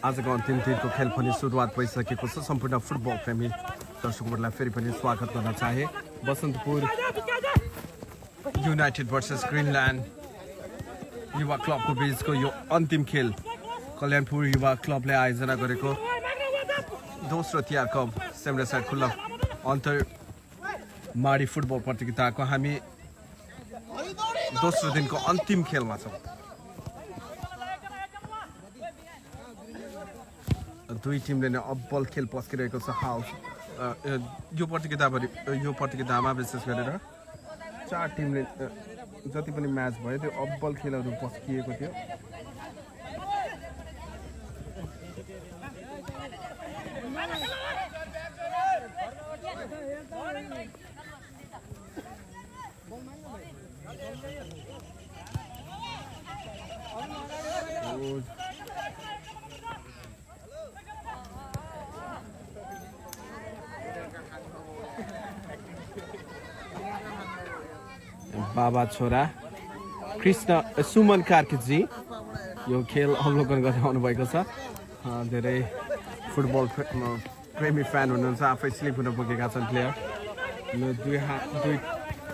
आजको अन्तिम दिनको खेल पनि सुरुवात भइसकेको छ। सम्पूर्ण फुटबल प्रेमी दर्शकहरूलाई फेरि पनि स्वागत गर्न चाहे। बसन्तपुर युनाइटेड भर्सेस ग्रिनल्यान्ड युवा क्लबको बीचको यो अन्तिम खेल कल्याणपुर युवा क्लबले आयोजना गरेको दोस्रो तिहार कप सेमरेसाइड खुल्ला अन्तर माडी फुटबल प्रतियोगिताको हामी दोस्रो दिनको अन्तिम खेलमा छौँ। दुई टिमले नै अब्बल खेल पस्किरहेको छ। हाल यो प्रतियोगितामा विशेष गरेर 4 टिमले जति पनि म्याच भयो त्यो अब्बल खेलहरू पस्किएको थियो। बाबा छोरा कृष्ण सुमन कार्कीजी यो खेल अवलोकन गर्न आउनुभएको छ। धेरै फुटबल प्रेमी फ्यान हुनुहुन्छ, आफै स्लिप हुन पुगेका छन् प्लेयर।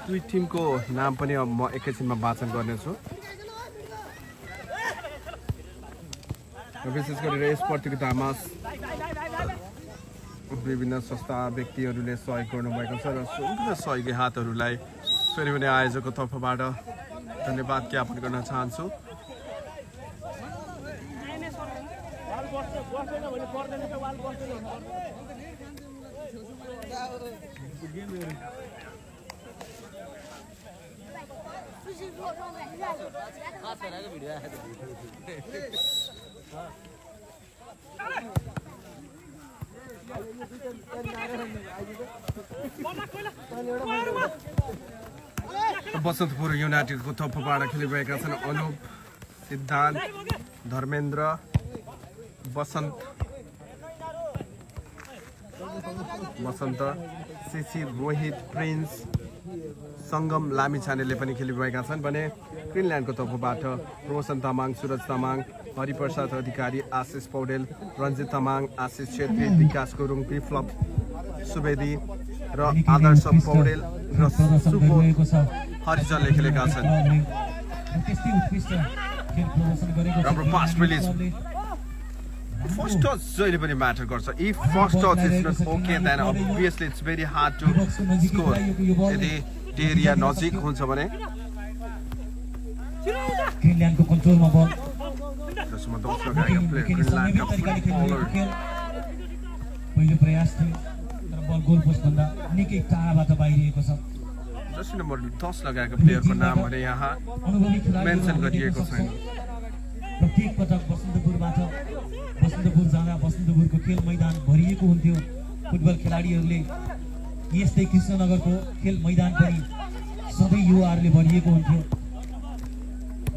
दुई टिमको नाम पनि म एकैछिनमा वाचन गर्नेछु। विशेष गरेर यस प्रतियोगितामा विभिन्न संस्था व्यक्तिहरूले सहयोग गर्नुभएको छ र सम्पूर्ण सहयोगी हातहरूलाई फेरि पनि आयोजकको तर्फबाट धन्यवाद ज्ञापन गर्न चाहन्छु। बसन्तपुर युनाइटेडको तर्फबाट खेलिरहेका छन् अनुप, सिद्धान्त, धर्मेन्द्र, वसन्त, शिशिर, रोहित, प्रिन्स, सङ्गम लामिछानेले पनि खेलिरहेका छन् भने ग्रिनल्यान्डको तर्फबाट रोशन तामाङ, सुरज तामाङ, हरिप्रसाद अधिकारी, आशिष पौडेल, रञ्जित तामाङ, आशिष छेत्री, विकास गुरुङ, विप्लव सुवेदी र आदर्श पौडेल र सुबोध हरिजनले खेलेका छन्। राम्रो पास रिलिज। फर्स्ट टच जहिले पनि म्याटर गर्छ। If first touch is not okay then obviously it's very hard to score। यदि एरिया नजिक हुन्छ भने ग्रिनल्यान्डको कन्ट्रोलमा बल जसमा 10 लगाएका प्लेयर ग्रिनल्यान्डका फुटबलर पहिलो प्रयास थियो तर बल गोल पोस्ट भन्दा निकै टाढाबाट बाहिरिएको छ। जसरी नम्बर 10 लगाएका प्लेयरको नाम भने यहाँ मेन्सन गरिएको छैन। प्रत्येक पटक बसन्तपुर जाँदा बसन्तपुरको खेल मैदान भरिएको हुन्थ्यो। फुटबल खेलाडीहरूले यस्तै कृष्णनगरको खेल मैदान पनि सधैँ युवाहरूले भरिएको हुन्थ्यो।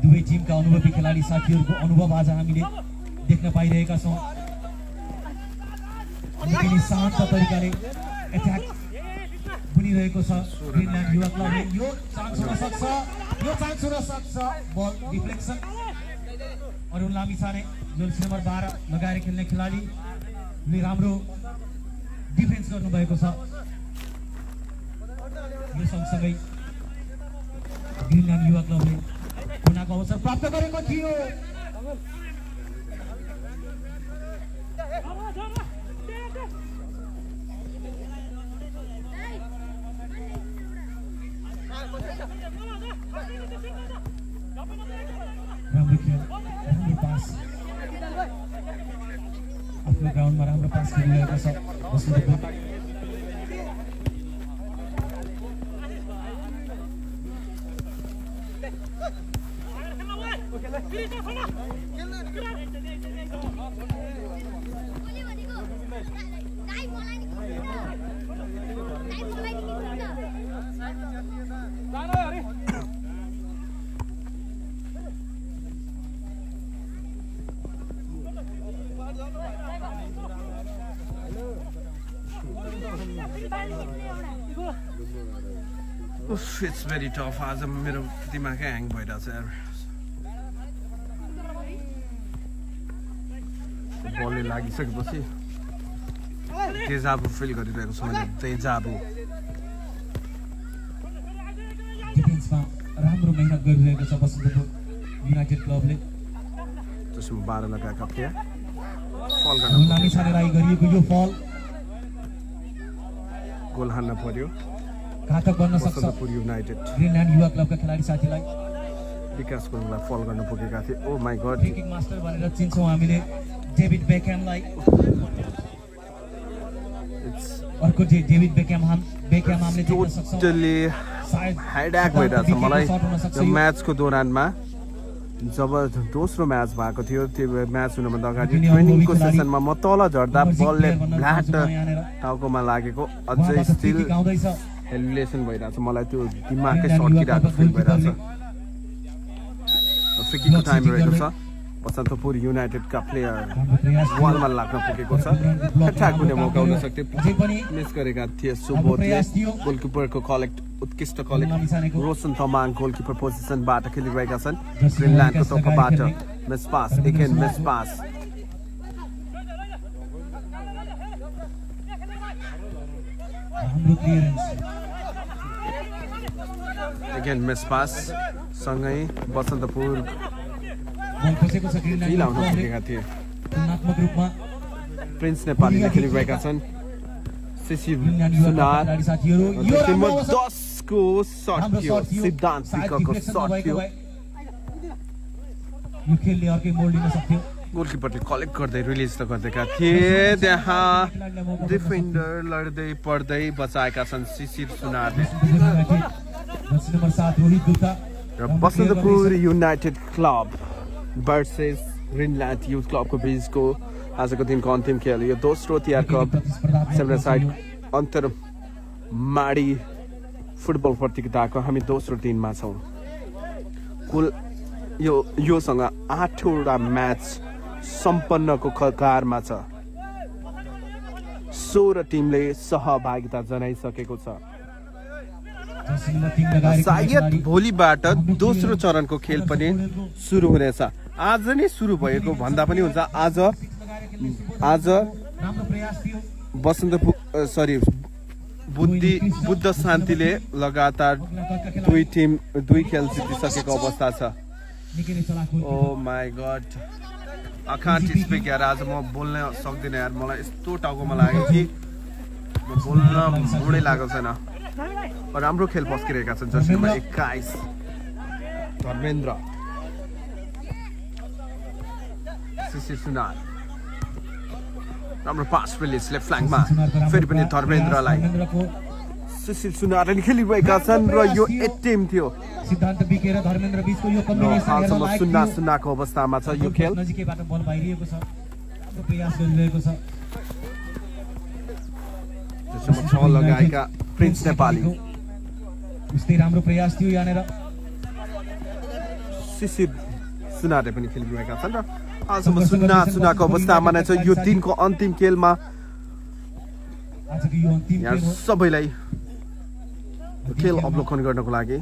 दुवै टिमका अनुभवी खेलाडी साथीहरूको अनुभव आज हामीले देख्न पाइरहेका छौँ। निकै शान्त तरिकाले एट्याक बुनिरहेको छ ग्रिनल्यान्ड युवा क्लबले। यो चान्स हुन सक्छ ball deflection. Arun Lamichhane jersey number 12 लगाएर खेल्ने खेलाडीले राम्रो डिफेन्स गर्नुभएको छ। यो सँगसँगै ग्रिनल्यान्ड युवा क्लबले कोनाको अवसर प्राप्त गरेको थियो। राम्रो खेल, राम्रो पास, आफ्नो ग्राउन्डमा राम्रो पास खेलिरहेको छ बसन्तपुर। It's very tough. आज मेरो दिमागै ह्याङ भइरहेछ यार। बलले लागिसकेपछि डेजाबु फिल गरिरहेको छु मैले। डेजाबु डिफेन्समा राम्रो मेहनत गरिरहेको छ बसन्तपुर युनाइटेड क्लबले। त्यसमा 12 लगाएका थिए। फल गर्न लामी छानेलाई गरिएको यो फल गोल हान्न पर्यो घातक गर्न सक्छ बसन्तपुर युनाइटेड। ग्रिनल्यान्ड युवा क्लबका खेलाडी साथीलाई विकास कोललाई फल गर्न पुगेका थिए। Oh my god, free kick master भनेर चिन्छौँ हामीले डेभिड बेकह्यामलाई। अर्को डेभिड बेकह्याम हामीले देख्न सक्छौँ। टोटली सायद हेडेक भइरहेछ मलाई यो म्याचको दौरानमा। जब दोस्रो म्याच भएको थियो त्यो म्याच हुनुभन्दा अगाडि ट्रेनिङको सेसनमा म तल झर्दा बलले फ्ल्याट टाउकोमा लागेको अझै स्टिल हेलुलेसन भइरहेछ मलाई। त्यो दिमागकै सड्किरहेको फिल भइरहेछ। फ्री किकको टाइम रहेको छ। बसन्तपुर युनाइटेडका प्लेयर वालमा लाग्न पुगेको छ। ठ्याक हुने मौका हुन सक्थ्यो, मिस गरेका थिए सुबोधले। गोलकिपरको उत्कृष्ट कलेक्ट रोशन तमाङ गोलकिपर पोजिसनबाट खेलिरहेका छन्। ग्रिनल्यान्डको तर्फबाट miss pass, again miss pass. Again miss pass सँगै बसन्तपुर लाउन पुगेका थिए। प्रिन्स नेपालीले खेलिरहेका छन्। शिशिर सुनार 10को शट थियो, सिद्धान्त विकको शट थियो। यो खेलले अर्कै मोड लिन सक्थ्यो। गोलकिपरले कलेक्ट गर्दै रिलिज त गर्दैका थिए। त्यहाँ डिफेन्डर लड्दै पर्दै बचाएका छन् शिशिर सुनारले। नम्बर 7 रोहित गुप्ता र Basantapur United Club versus Greenland Youth क्लबको बीचको आजको दिनको अन्तिम खेल। यो दोस्रो तिहार कप 7 साइड अन्तरमाडी फुटबल प्रतियोगिताको हामी दोस्रो दिनमा छौँ। कुल योसँग 8वटा म्याच सम्पन्नको कगारमा छ। 16 टिमले सहभागिता जनाइसकेको छ। सायद भोलिबाट दोस्रो चरणको खेल पनि सुरु हुनेछ। आज नै सुरु भएको भन्दा पनि हुन्छ। आज बसन्तपुर बुद्ध शान्तिले लगातार दुई खेल जितिसकेको अवस्था छ। Oh my god, I can't speak यार। आज म बोल्न सक्दिनँ यार। मलाई यस्तो टाउकोमा लाग्यो कि बोल्न मुडै लागेको छैन। राम्रो खेल पस्किरहेका छन्। जर्सी नम्बर 21 धर्मेन्द्र, शिशिर सुनार राम्रो पास रिलिज लेफ्ट फ्ल्याङ्कमा। फेरि पनि धर्मेन्द्रलाई शिशिर सुनारले खेलिरहेका छन् र यो एक टिम थियो। सिद्धान्त बिके र धर्मेन्द्र बीचको यो कम्बिनेसन हालसम्म 0-0 को अवस्थामा छ यो खेल। नजिकैबाट बल बाहिरिएको छ, राम्रो प्रयास गरिरहेको छ। त्यसमा 6 लगाएका प्रिन्स नेपाली उस्तै राम्रो प्रयास थियो यहाँनेर। शिशिर सुनारले पनि खेलिरहेका छन् र आजसम्म 0-0 को अवस्थामा नै छ यो दिनको अन्तिम खेलमा। आजको यो अन्तिम यहाँ सबैलाई खेल अवलोकन गर्नको लागि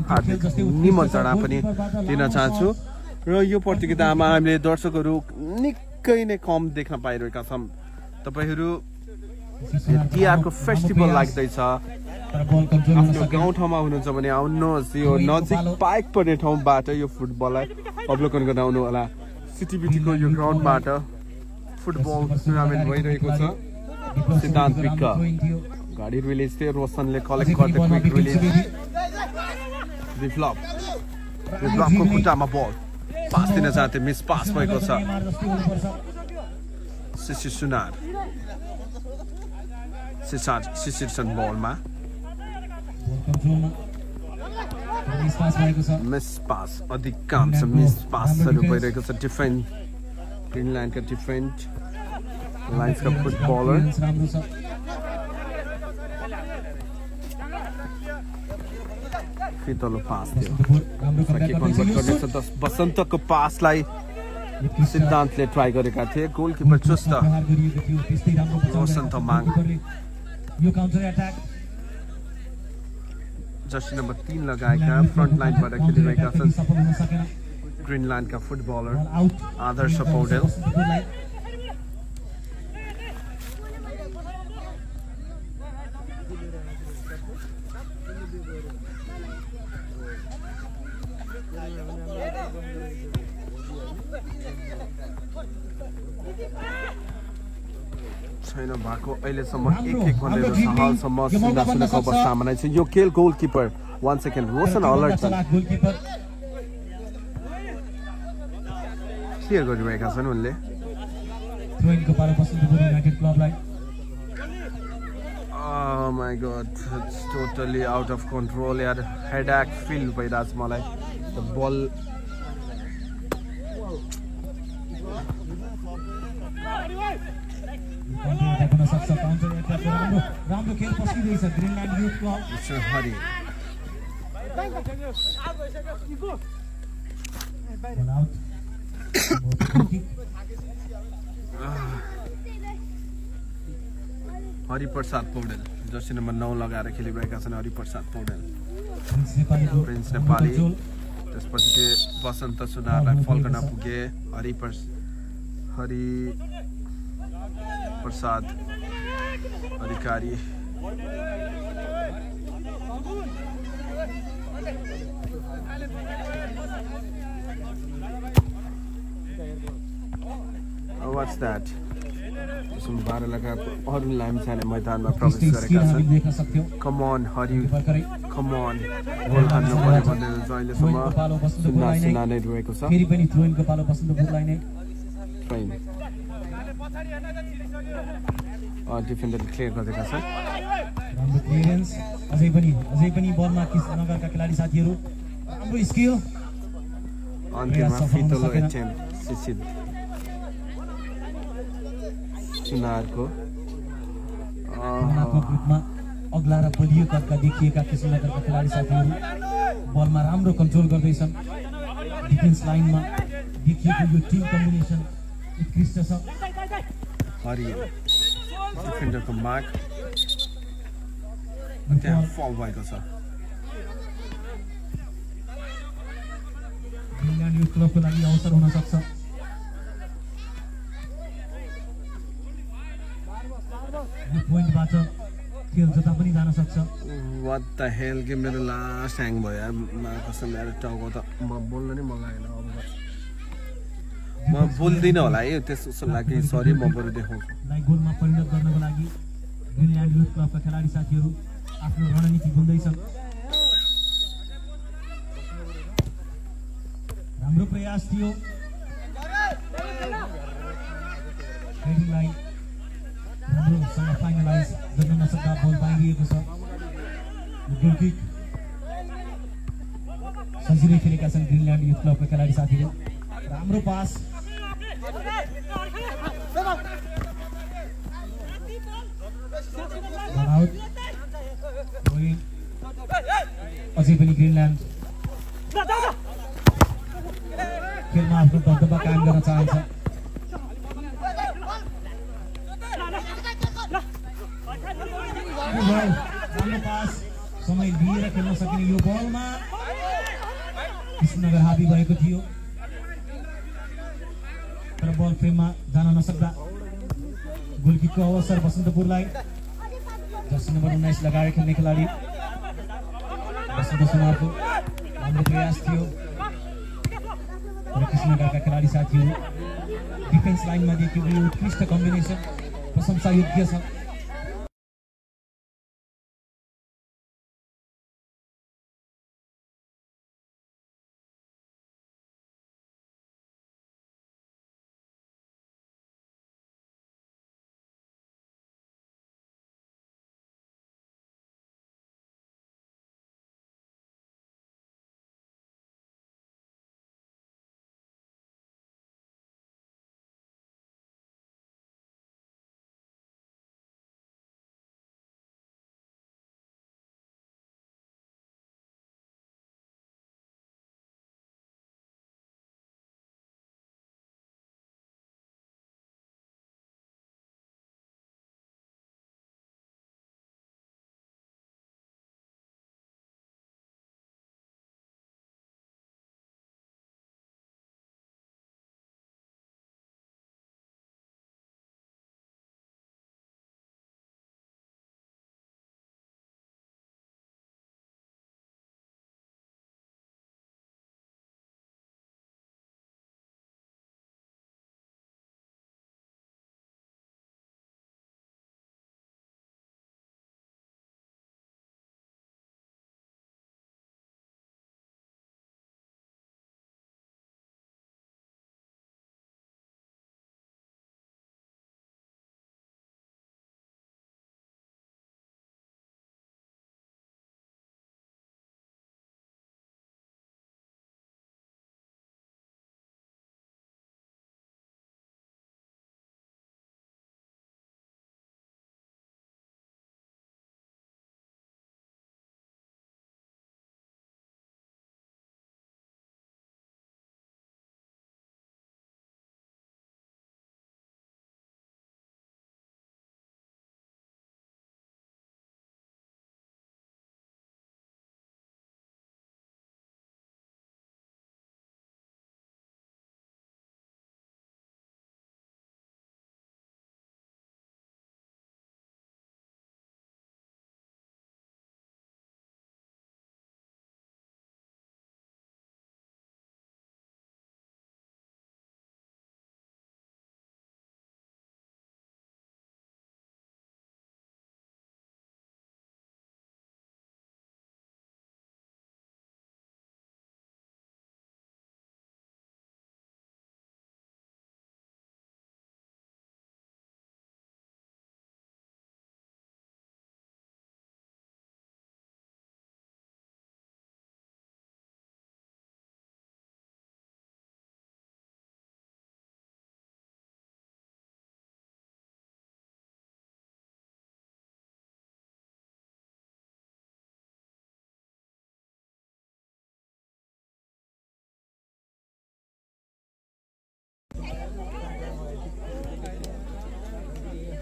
हार्दिक निमन्त्रणा पनि दिन चाहन्छु। र यो प्रतियोगितामा हामीले दर्शकहरू निकै नै कम देख्न पाइरहेका छौँ। तपाईहरू तिहारको फेस्टिभल लाग्दैछ, तर बल कन्ट्रोल हुन आफ्नो सकेन गाउँठाउँमा हुनुहुन्छ भने आउनुहोस् यो नजिक पाइक पर्ने ठाउँबाट यो फुटबललाई अवलोकन गर्न आउनु होला सिटिबिटीको यो ग्राउन्डबाट फुटबल टुर्नामेन्ट भइरहेको छ सिद्धान्त विक्क गाडी रिलिज थियो रोशनले कलेक्ट गर्दै क्विक रिलिज विप्लवको खुट्टामा बल पास दिन चाहन्थे मिस पास भएको छ शिशिर सुनार शिशिर छन् बलमा मिस पास अधिकांश मिस पासहरू भइरहेको छ डिफेन्ड ग्रिनल्यान्डका डिफेन्ड लाइन्सका फुटबलर फितलो पास थियो कन्भर्ट गर्नेछ बसन्तको पासलाई सिद्धान्तले ट्राई गरेका थिए गोलकिपर चुस्त रोशन तमाङ जर्सी नम्बर 3 लगाएका फ्रन्ट लाइनबाट खेलिरहेका छन् ग्रिनल्यान्डका फुटबलर आदर्श पौडेल छैन भएको अहिलेसम्म एक भनेर हालसम्म सुन्दासुनाको अवस्थामा नै छ यो खेल गोलकिपर 1 सेकेन्ड रोशन अलर्ट छन् क्लियर गरिरहेका छन् उनले Oh my god, it's totally out of control यार headache feel भइरहेछ मलाई the ball राम्रो खेल पस्किँदैछ Greenland youth club Hari Hariprasad Paudel jersey number 9 लगाएर खेलिरहेका छन् हरिप्रसाद पौडेल प्रिन्स नेपाली त्यसपछि बसन्त सुनारलाई फल गर्न पुगे हरिप्रसाद अधिकारी What's that? बाह्र लगा अरू लामिछाने मैदानमा प्रवेश गरेका छन् come on Hari come on goal हान्नु पर्यो भन्ने अहिलेसम्म सुन्ना नै रहेको छ फेरि पनि थ्रोइनको पालो बसन्तपुरलाई नै फाइन डिफेन्डर क्लियर गरेका छन् राम्रो क्लियरेन्स अझै पनि बलमा कृष्णनगरका खेलाडी साथीहरू राम्रो स्किल अन्तिममा फितलो एटेम्प शिशिर सुनारको भावनात्मक रूपमा अग्ला र बलियो कदका देखिएका कृष्णनगरका खेलाडी साथीहरू बलमा राम्रो कन्ट्रोल गर्दैछन् डिफेन्स लाइनमा देखिएको यो टिम कम्बिनेसन उत्कृष्ट छ हरि डिफेन्डरको मार्क त्यहाँ फल भएको छ ग्रिनल्यान्ड युथ क्लबको लागि अवसर हुन सक्छ यो पोइन्टबाट खेल जता पनि जान सक्छ What the hell के मेरो लास्ट ह्याङ भयो यार कसम मेरो टाउको त म बोल्न नै मन लागेन अब म बोल्दिनँ होला है त्यसो लागि सरी म बरु देखाउँछु लाइक गोलमा परिणत गर्नको लागि ग्रिनल्यान्ड युथ क्लबका खेलाडी साथीहरू आफ्नो रणनीति बुन्दैछन् राम्रो प्रयास थियो हेडिङलाई राम्रोसँग फाइनलाइज गर्न नसक्दा बल पाइरहेको छ गोल किक सजिलै खेलेका छन् ग्रिनल्यान्ड युथ क्लबका खेलाडी साथीहरू राम्रो पास अझै पनि ग्रिनल्यान्ड खेलमा आफ्नो दबदबा कायम गर्न चाहन्छ राम्रो पास समय लिएर खेल्न सकिने यो बलमा कृष्णनगर हाबी भएको थियो तर बल फ्रेममा जान नसक्दा गोलकिकको अवसर बसन्तपुरलाई जर्सी नम्बर 19 लगाएर खेल्ने खेलाडी वसन्त सुनारको राम्रो प्रयास थियो र कृष्णनगरका खेलाडी साथीहरू डिफेन्स लाइनमा देखियो यो उत्कृष्ट कम्बिनेसन प्रशंसा योग्य छ।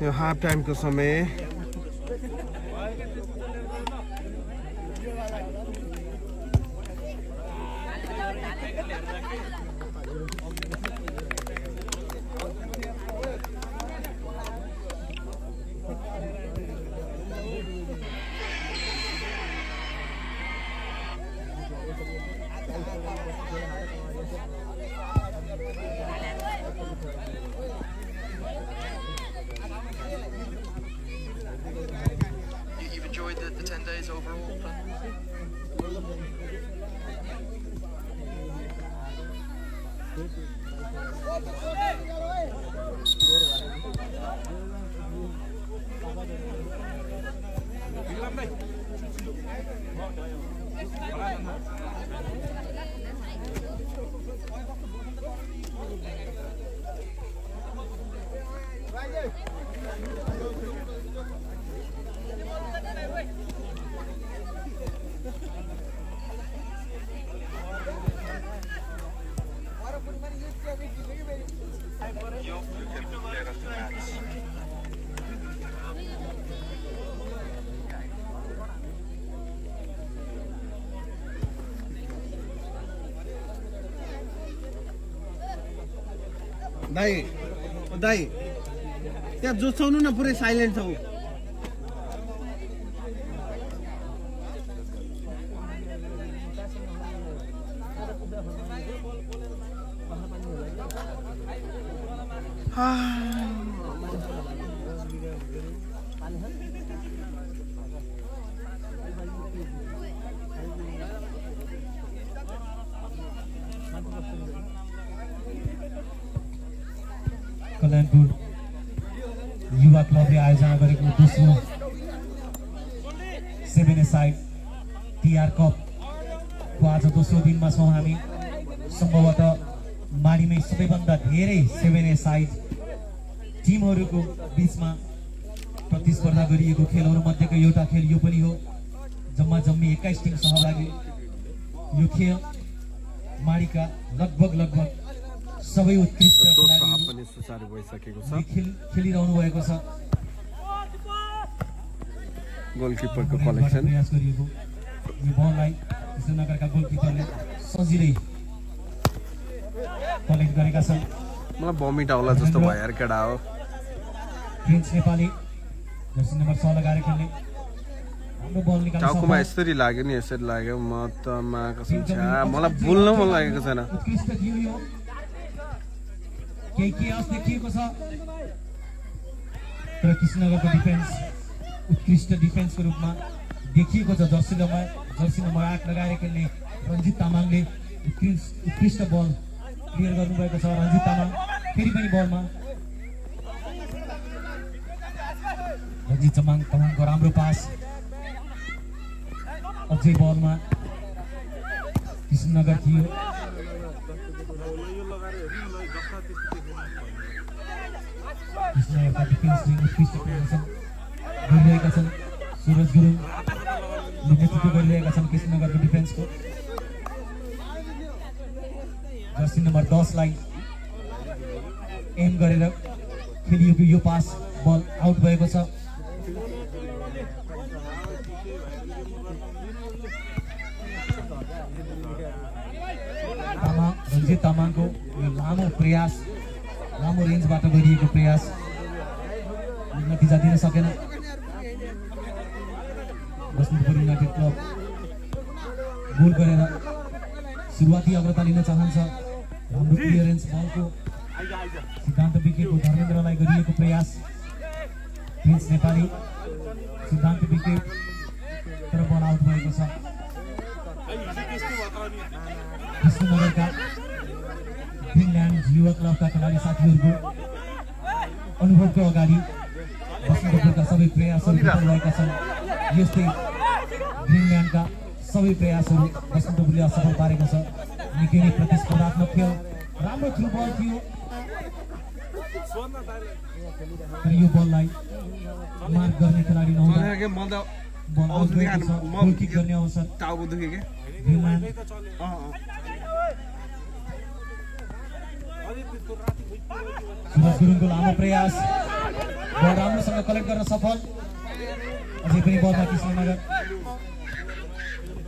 यो हाफ टाइमको समय the 10 days overall? दाई दाई त्यहाँ जोसाउनु न पुरै साइलेन्ट छ कल्याणपुर युवा क्लबले आयोजना गरेको दोस्रो 7A साइड टिआर कपको आज दोस्रो दिनमा छौँ हामी। सम्भवतः माडीमै सबैभन्दा धेरै 7A साइड टिमहरूको बीचमा प्रतिस्पर्धा गरिएको खेलहरू मध्येको एउटा खेल यो पनि हो। जम्मा जम्मी 21 टिम सहभागी। यो खेल माडीका लगभग सबै उत्कृष्ट पनि सुचारू भइसकेको छ। खेलिरहनु भएको छ। गोलकिपरको कलेक्सन प्रयास गरिएको यो बललाई कृष्णनगरका गोलकिपरले सजिलै कलेक्ट गरेका छन्। मलाई भमिट आउला जस्तो भयो यार केडा हो। प्रिन्स नेपाली जर्सी नम्बर 6 लगाएर खेल्ने हाम्रो बल निकाल्न टाउकोमा यसरी लाग्यो नि, यसरी लाग्यो। म त मा कसम छ मलाई बोल्न मन लागेको छैन। उत्कृष्ट थियो यो। केही आस देखिएको छ तर कृष्णनगरको डिफेन्स उत्कृष्ट डिफेन्सको रूपमा देखिएको छ। जर्सी नम्बर 8 लगाएर खेल्ने रञ्जित तामाङले उत्कृष्ट बल क्लियर गर्नुभएको छ। रञ्जित तामाङ फेरि पनि बलमा रञ्जित तामाङको राम्रो पास। अझै बलमा कृष्णनगर थियो। कृष्णनगरका डिफेन्सले उत्कृष्ट प्रदर्शन गरिरहेका छन्। सुरज गुरुङ नेतृत्व गरिरहेका छन् कृष्णनगरको डिफेन्सको। जर्सी नम्बर 10 लाई एम गरेर खेलिएको यो पास बल आउट भएको छ। रञ्जित तामाङको यो लामो प्रयास, लामो रेन्जबाट गरिएको प्रयास नतिजा दिन सकेन। बसन्तपुर युनाइटेड क्लब गोल गरेर सुरुवाती अग्रता लिन चाहन्छ। राम्रो क्लियरेन्स बलको सिद्धान्त विकेटको धर्मेन्द्रलाई गरिएको प्रयास। प्रिन्स नेपाली सिद्धान्त विकेट तर बल आउट भएको छ। कृष्णनगरका ग्रिनल्यान्ड युवा क्लबका खेलाडी साथीहरूको अनुभवको अगाडि बसन्तपुरका सबै प्रयासहरू विफल भएका छन्। यस्तै ग्रिनल्यान्डका सबै प्रयासहरू बसन्तपुरले असफल पारेको छ। निकै नै प्रतिस्पर्धात्मक थियो। राम्रो थ्रु बल थियो तर यो बललाई मार्क गर्ने खेलाडी नहुँदा बल आउट भएको छ। गोल किक गर्ने अवसर ग्रिनल्यान्ड। सुरज गुरुङको लामो प्रयास, बल राम्रोसँग कलेक्ट गर्न सफल। अझै पनि बलमा कृष्णनगर।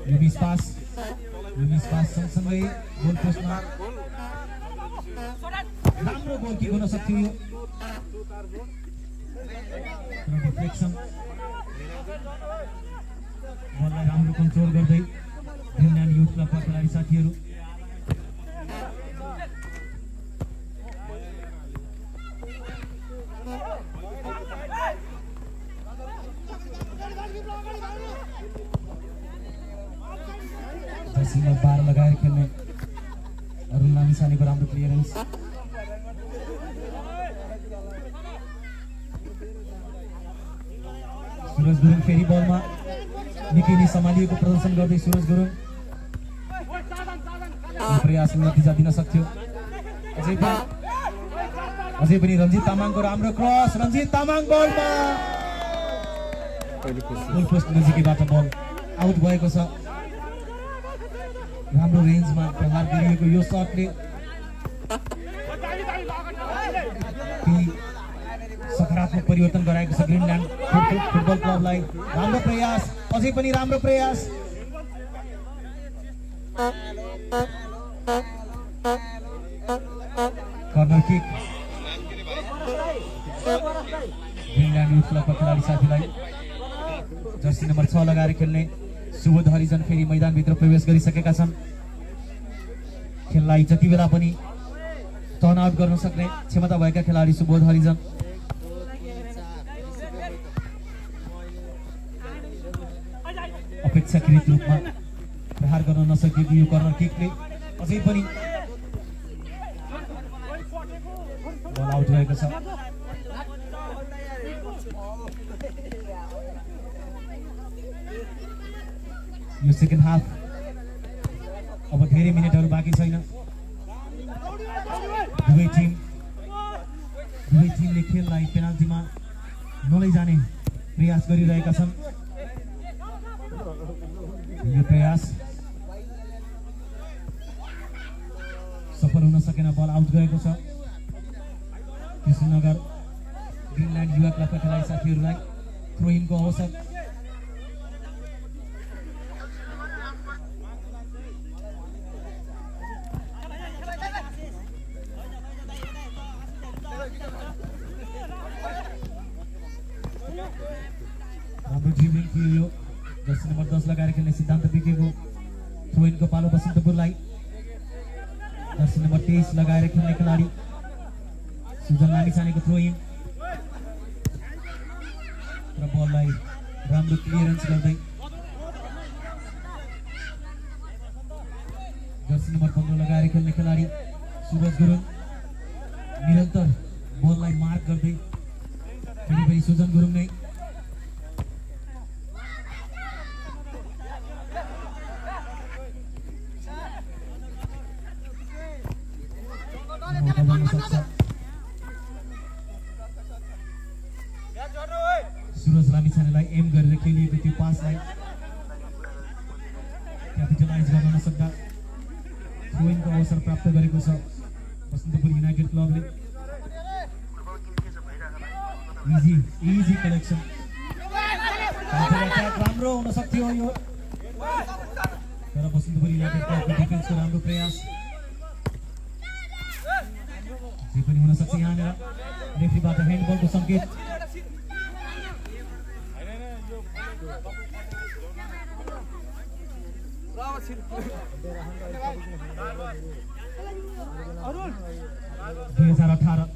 यो मिस पास सँगसँगै गोल पोस्टमा राम्रो गोल किक हुन सक्थ्यो। यो डिफ्लेक्सन बललाई राम्रो कन्ट्रोल गर्दै ग्रिनल्यान्ड युथ क्लबका खेलाडी साथीहरू। जर्सी नम्बर 12 लगाएर खेल्ने अरुण लामिछानेको राम्रो क्लियरेन्स। सुरज गुरुङ फेरि बलमा निकै नै सम्हालिएको प्रदर्शन गर्दै सुरज गुरुङ प्रयास नतिजा दिन सक्थ्यो। अझै पनि रञ्जित तामाङको राम्रो क्रस। रञ्जित तामाङ बलमा गोल पोस्ट नजिकैबाट बल आउट भएको छ। राम्रो रेन्जमा प्रहार गरिएको यो शटले सकारात्मक परिवर्तन गराएको छ ग्रिनल्यान्ड फुटबल क्लबलाई। राम्रो प्रयास, अझै पनि राम्रो प्रयास। कर्नर किक ग्रिनल्यान्ड युथ क्लबका खेलाडी साथीलाई। जर्सी नम्बर 6 लगाएर खेल्ने सुबोध हरिजन फेरि मैदानभित्र प्रवेश गरिसकेका छन्। खेललाई जति बेला पनि टर्न आउट गर्न सक्ने क्षमता भएका खेलाडी सुबोध हरिजन अपेक्षाकृत रूपमा प्रहार गर्न नसकेको यो कर्नर किकले अझै पनि बल आउट भएको छ। यो सेकेन्ड हाफ अब धेरै मिनेटहरू बाँकी छैन। दुवै टिमले खेललाई पेनाल्टीमा नलैजाने प्रयास गरिरहेका छन्। यो प्रयास सफल हुन सकेन, बल आउट गएको छ। कृष्णनगर ग्रिनल्यान्ड युवा क्लबका खेलाडी साथीहरूलाई थ्रो इनको अवसर। राम्रो ड्रिबलिङ थियो यो। जर्सी नम्बर 10 लगाएर खेल्ने सिद्धान्त बिकेको थ्रो इनको पालो बसन्तपुरलाई। जर्सी नम्बर 23 लगाएर खेल्ने खेलाडी सुजन लामिछानेको थ्रो इन र बललाई राम्रो क्लियरेन्स गर्दै जर्सी नम्बर 15 लगाएर खेल्ने खेलाडी सुरज गुरुङ निरन्तर बललाई मार्क गर्दै फेरि सुजन गुरुङ नै सुरज लामिछानेलाई एम गरेर खेलिएको त्यो पासलाई क्यापिटलाइज गर्न नसक्दा थ्रोइनको अवसर प्राप्त गरेको छ बसन्तपुर युनाइटेड क्लबले। इजी कलेक्सन राम्रो हुन सक्थ्यो यो, तर बसन्तपुर युनाइटेड क्लबको डिफेन्सको राम्रो प्रयास जे पनि हुन सक्छ। यहाँनिर रेफ्रीबाट ह्यान्डबलको सङ्केत।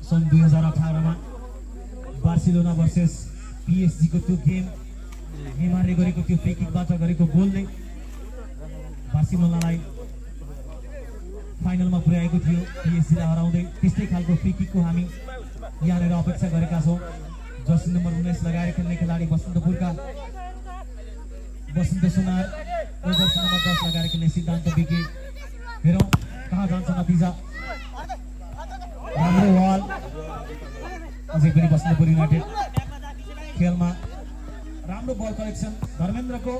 सन् 2018 बार्सिलोना भर्सेस PSG को त्यो गेम नेमारले गरेको त्यो फ्री किकबाट गरेको गोलले बार्सिलोनालाई फाइनलमा पुर्याएको थियो PSG लाई हराउँदै। त्यस्तै खालको फ्री किकको हामी यहाँनिर अपेक्षा गरेका छौँ। जर्सी नम्बर 19 लगाएर खेल्ने खेलाडी बसन्तपुरका बसन्त सुनार र जर्सी नम्बर 10 लगाएर खेल्ने सिद्धान्त बिके। हेरौँ कहाँ जान्छ नतिजा। राम्रो वाल अझै पनि बसन्तपुर युनाइटेड खेलमा राम्रो बल कलेक्सन धर्मेन्द्रको।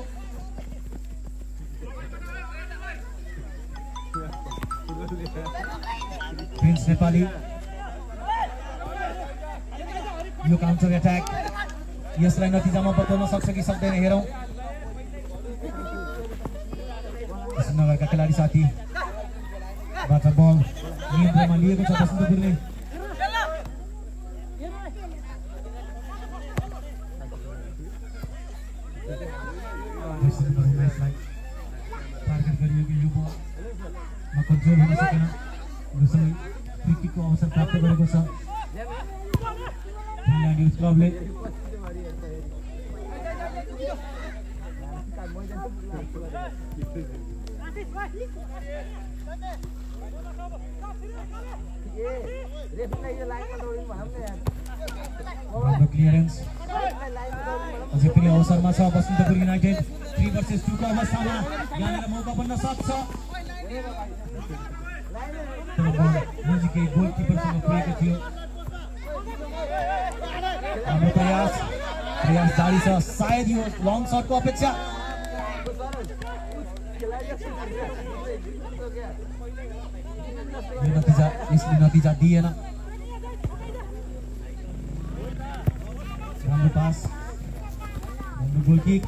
प्रिन्स नेपाली यो काउन्टर एट्याक यसलाई नतिजामा बदल्न सक्छ कि सक्दैन हेरौँ। कृष्णनगरका खेलाडी साथीबाट बल नियन्त्रणमा लिएको छ बसन्तपुरले। टार्गेट गरिएको यो बलमा कन्ट्रोल हुन सकेन। दोस्रो फ्री किकको अवसर प्राप्त गरेको छ ग्रिनल्यान्ड युथ क्लबले। राम्रो क्लियरेन्स अझै पनि अवसरमा छ बसन्तपुर युनाइटेड 3 वर्सेस 2 को अवस्थामा यहाँनिर मौका बन्न सक्छ। नजिकै गोलकिपरसँग पुगेको थियो। राम्रो प्रयास जारी छ। सायद यो लङ शटको अपेक्षा। यसले नतिजा दिएन। राम्रो पास, राम्रो गोल किक,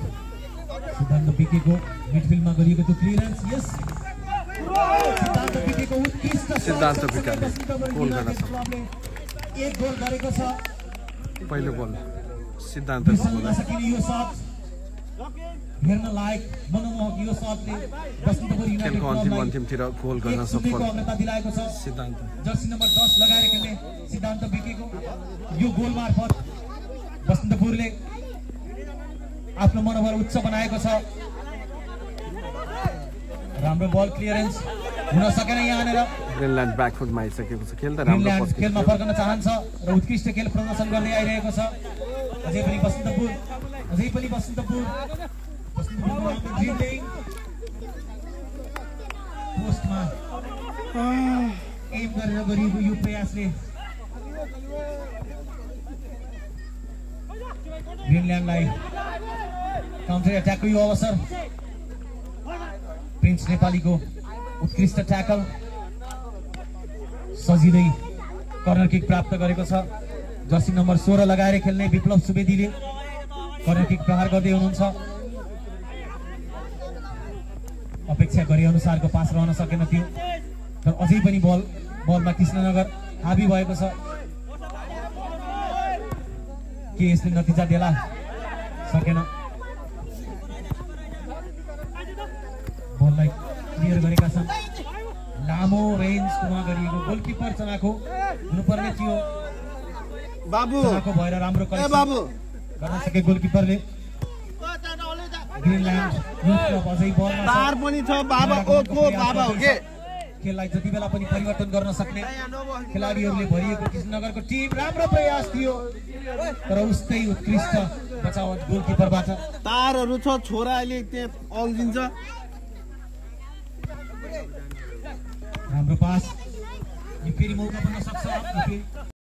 सिद्धान्त बिकेको मिडफिल्डमा गरिएको त्यो क्लियरेन्स। यस सिद्धान्त बिकेको उत्कृष्ट सिद्धान्त बिकेले गोल गर्न सक्छ। एक गोल गरेको छ। पहिलो गोल सिद्धान्तको यो शट हेर्न लायक मनमोहक यो शटले बसन्तपुर युनाइटेड खेलको अन्तिम अन्तिमतिर गोल गर्न सफल अग्रता दिलाएको छ। सिद्धान्त जर्सी नम्बर 10 लगाएर खेल्ने सिद्धान्त बिकेको यो गोल मार्फत बसन्तपुरले आफ्नो मनोबल उच्च बनाएको छ। राम्रो बल क्लियरेन्स हुन सकेन यहाँनिर। ग्रिनल्यान्ड ब्याकफुटमा आइसकेको छ। खेल त राम्रो ग्रिनल्यान्ड खेलमा फर्कन चाहन्छ र उत्कृष्ट खेल प्रदर्शन गर्दै आइरहेको छ। अझै पनि बसन्तपुर पोस्टमा एम गरेर गरिएको यो प्रयासले ग्रिनल्यान्डलाई काउन्टर एट्याकको यो अवसर। प्रिन्स नेपालीको उत्कृष्ट ट्याकल सजिलै कर्नर किक प्राप्त गरेको छ। जर्सी नम्बर 16 लगाएर खेल्ने विप्लव सुवेदीले कर्नर किक प्रहार गर्दै हुनुहुन्छ। अपेक्षा गरे अनुसारको पास रहन सकेन थियो, तर अझै पनि बलमा कृष्णनगर हाबी भएको छ। के यसले नतिजा देला सकेन। बललाई क्लियर गरेका छन्। लामो रेन्जमा गरिएको गोलकिपर चनाको हुनुपर्ने थियो। चनाको भएर राम्रो गर्न सके गोलकिपरले। ग्रिनल्यान्ड युथ क्लब अझै बलमा तार पनि छ बाबा ओको बाबा हो के खेललाई जति बेला पनि परिवर्तन गर्न सक्ने खेलाडीहरूले भरिएको कृष्णनगरको टिम। राम्रो प्रयास थियो तर उस्तै उत्कृष्ट बचावट गोलकिपरबाट। तारहरू छ छोराले त्यहाँ अल्झिन्छ। राम्रो पास यो फेरि मौका बन्न सक्छ।